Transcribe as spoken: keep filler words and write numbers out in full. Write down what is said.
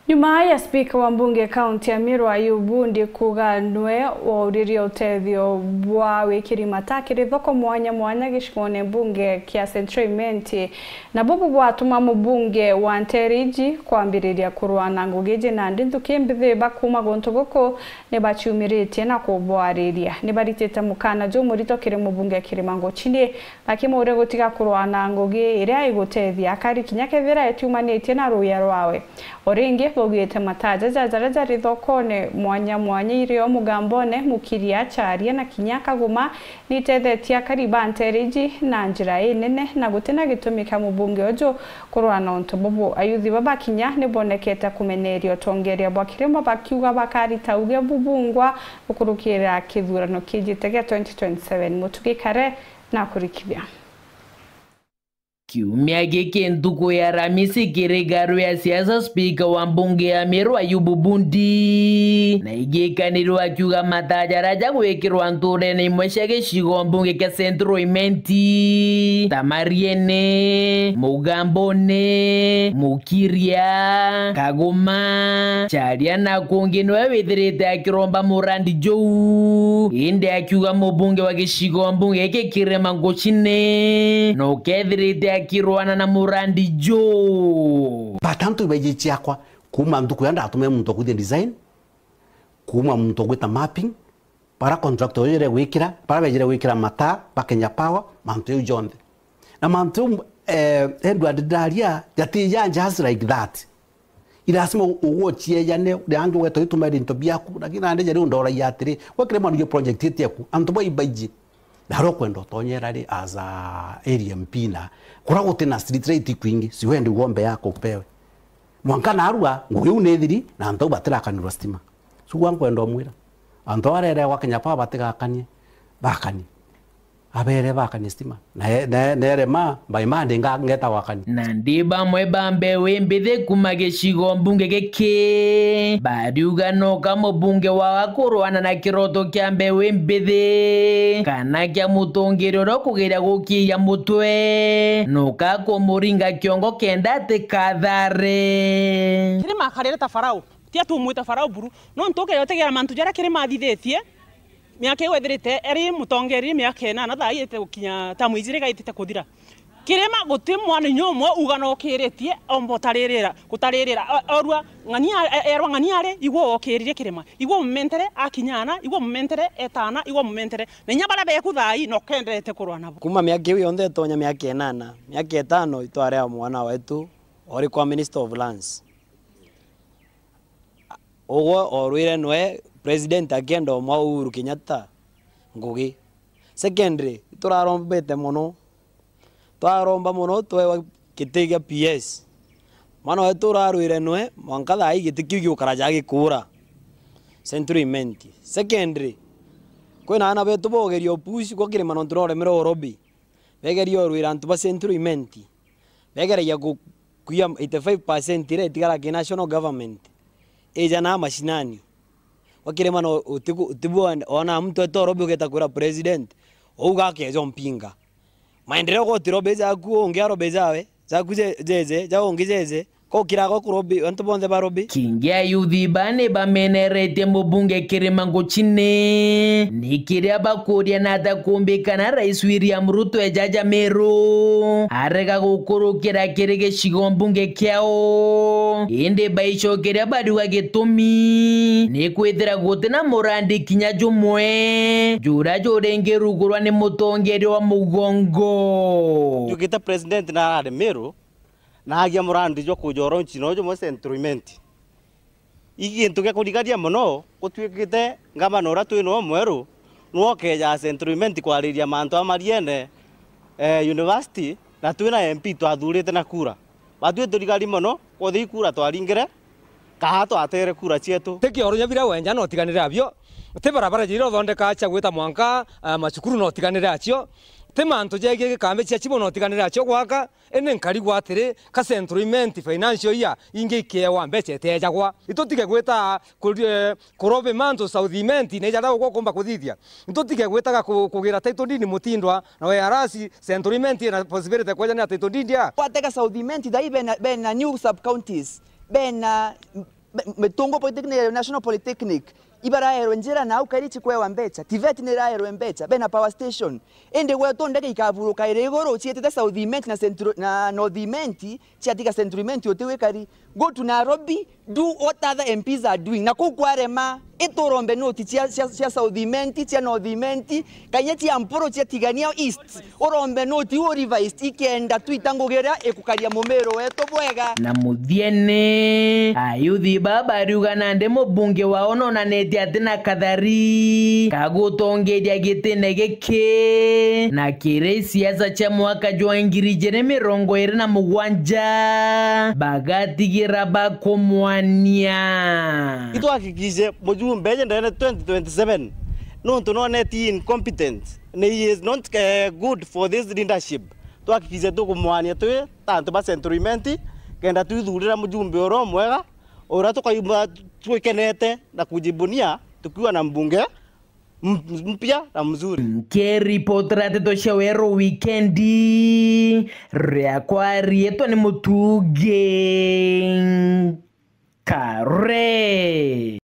Nyuma ya spika wa mbunge kaunti ya Meru Ayubu Ndi kuuga nwe wauririe utethio bwa wikiri mata kiri thoko mwanya mwanya gicigone mbunge kia Central Imenti, na bubu bwatuma mubunge wa Nteriji kwambiriria kurua na ngugi iji, nandi nthuki mbithi ba kuuma guntu guku ni baciumiritie na kubwariria. Ni baritite mukana jumurito kiri mubunge Kirima Nguchini, bakimuuria gutiga kurua na ngugi iria igutethia akari kinya kethira etiumanitie na ruuya rwawe. O ringi, baugite mataja ja jaria jari thokone mwanya mwanya irio Mugambone, Mukiria, Charia na kinya Kaguma nitethetie akari ba Nteriji na njira inene, na gutina gitumi kia mubunge uju kurua na untu bubu. Ayuthi baba kinya nibonekete kumeneria utongeria bwa kirima, bakiuga bakarita uge bubungwa gukurukira kithurano kijite gia twenty twenty-seven. Mutugi Kare na kurikithia. Kiumia giki ntuku ya Aramisi kiri ngaru ya siasa, spika wa mbunge ya Meru Ayubu Bundi na igikanirwa akiuga mataja jaria jagwikirwa nturene imwe cia gicigo mbunge kia Central Imenti ta Mariene, Mugambone, Mukiria, Kaguma, Charia na kungi niwe withirite akiromba murandi juu, indi akiuga mubunge wa gicigo mbunge giki Kirima Nguchini no kethirite akirwana na murandi juu. But antu ibaiji ciakwa, kuuma ntuku ya ndatumire muntu wa kwithia design, kuuma muntu wa gwita mapping, bara contractor ujire gwikira, bara bejire gwikira mataa ba Kenya Power, mantu jau jonthe. Na mantu jau, eh, Edward ndaria, jati ja just like that. Ilasima u-, ugwe uciejane, uri angi ugeta ugitumira into biaku, lakini nandi jari undoragia atiri, gwe kiri mwana ujue project iti yaku, antu bau ibaiji. Na aria ukwenda utonyera ri as a area M P na, kuria guti na street light kwingi, si wende ugombe yako upewe. Mwanka narua, ngugi iu ni thiri, na antu au batirakanirwa stima. Sugua nkwenda umwira. Antu arere gwa Kenya Power batigakanie, bakanie. Abere bakanie stima. Na e-, na e-, nerema, by Monday nga-, ngeta gwakania. Nandi bamwe ba mbewi mbithi kuma gicigo mbunge giki bariuga noka mubunge wao akurwana na kiroto kia mbewi mbithi kana kia mutongeria uria ukugeria gukiria mutwe, noka kumuringa kiongo kenda atikathare. Kirima akarire ta Farao, ti atumwita Farao buru, nontu ukeja utegera mantu jaria Kirima athithitie. Miaka iu ethirite ari mutongeria miaka inana, thaa ii ite gukinya tamu ijiri gaitite kuthira. Kirima guti mwana inya umwe uga nokiritie omba utaririra, gutaririra. O-, orua ng'ania, e-, erwa ng'ania ari, igwe wokiririe Kirima. Igwe umumentere akinya ana, igwe umumentere etana, igwe umumentere. Na inya baria beku thaa ii nokendete kurwa nabo. Kuma miaka iu yonthe itonya miaka inana, miaka itano itwari a mwana wetu ori kwa Minister of Lands. Ugwe orwire nwe president akienda umwa Uhuru Kenyatta ngugi. Secondly, iturarombete mono. Twaromba mono twewa giti gia P S. Mwana wetu urarwire nwe, mwanka thaa ii giti kiu giukara ja gikuura. Central Imenti. Secondly, kwina aana betu bogeria upush gwa kirima nontu noremere urobi. Begeria urwira antu ba Central Imenti. Begeragia ku-, kuia eighty-five percent iria itigara ki national government ija na mashinani. Gwa kirima no utiku-, utibu ona muntu eta urobi ugeta kwira president, ou gakeja umpinga. Maendeleo goti robi jaku, ungi arobi jawe, jaku je-, jeje, ja ungi jeje, Gukira gwa kurobi, antu bonthe barobi. Kingi ayuthi ba ni bameneretie mubunge Kirima Nguchine ni kiria bakuria na ata kumbikana Rais William Ruto ejaja Meru arega gukurukira kiri gicigo mbunge kiao, indi baicokeria bariuga gitumi ni kwithira guti na murandi kinya jumwe jura juringirugurwa ni mutongeria wa mugongo. Ndugite president na arari Meru, na agia murandi jwa kuja uronchi no jumwe Central Imenti. I gintu gia kurigania mono, gutuikite ngavana uria twi noo mweru, nwe ukeja Central Imenti kwariria mantu a Mariene, eh, University, na twi na M P twathurite na kura. Batwi turigari mono, kuthi kura twaringire, kaa twatere kura cietu. Ti kioro nya biria wenja no tiganire abio, ti barabara jiria uthondeka cia gwita mwanka, eh, macukuru no tiganire acio, ti mantu jegie gikambi cia chibo no tiganire acio gwaka, Indi nkarigwa atiri, ka Central Imenti financial year ingi ikeewa mbeca iteejagwa? Itutige gwita kuri-, eh, kurobi mantu South Imenti na ijaria ugwe ukumba kuthithia. Itutige gwitaga ku-, kugira title deed mutindwa na we arasi Central Imenti ina possibility kwejania title deed ya. Watega South Imenti thai bena, bena new sub counties, bena Be-, Mitungu Polytechnic, National Polytechnic, ibaraerwe njira na au kairi chikwewa mbecha. TVET ni iraerwe mbecha, bena power station. Indi gwetu ndege ikaburuka iri iguru, ciitite South Imenti na Central, na North Imenti, ciatiga Central Imenti uti wikari. Go to Nairobi, do what other M Ps are doing. Na kuu kwarema, iturombe noti cia, cia, cia South Imenti, cia North Imenti, kanya cia Mpuru, cia Tigania East. Urombe noti u revised ikenda twita ngugi iria ikukaria mumiro wetu bwega. Na muthiene, ayuthi baba bariuga nandi mubunge wao nonanitie ati na kathari ka gutongeria gitine giki na kiri siasa cia mwaka jwa ngiri ijiri mirongo iri na mugwanja bagatigira bakumwania. Itwahakikishe mujumbe eje ndene twenty twenty-seven, nontu noneti incompetent, na he is not, eh, good for this leadership. Twahakikishe tukumwania twi ta antu ba Central Imenti, kenda twithurira mujumbe uria umwega, uria tukauma twikenete na kujibunia tukiwa na mbunge m-, mpya na mzuri. Nkiripotera ndeto cia Weru Wikendi, riakwa riitwa ni Mutugi Kare.